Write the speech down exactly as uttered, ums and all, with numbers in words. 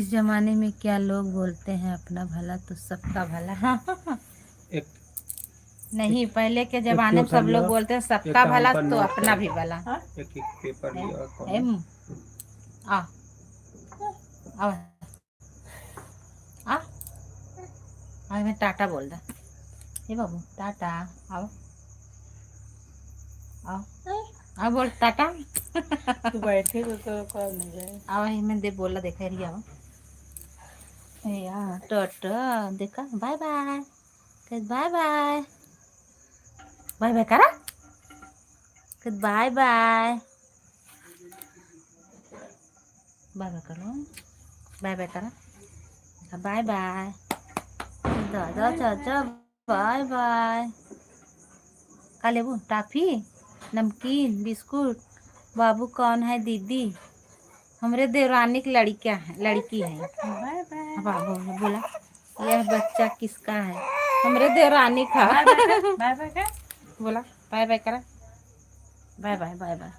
इस जमाने में क्या लोग बोलते हैं अपना भला तो सबका भला। एक नहीं, पहले के जमाने में पेपर सब लोग लो, बोलते हैं एक सबका काम भला करना तो है। अपना भी भला। एक एक पेपर लिया कौन? एम आ आ आ आ, मैं टाटा बोल दा। हे बाबू, टाटा। आओ, आओ, आओ, बोल टाटा। तू बैठे तो तो कौन नहीं जाए। आओ, ये मैं दे बोला, देखा रही, आओ। ए, आ, टाटा, देखा, बाय बाय। कह बाय बाय। बाय बाय करा। कह बाय बाय। बाय बाय करो। बाय बाय करा। Bye bye. दादा, चाचा, बाय बाय। का लेबू? टॉफी, नमकीन, बिस्कुट? बाबू कौन है दीदी? हमरे देवरानी की लड़कियाँ हैं, लड़की है। Bye bye. अब बाबू बोला, यह बच्चा किसका है? हमरे देवरानी का। बाय बाय कर, बाय बाय कर। बोला, बाय बाय करा। Bye bye, bye bye.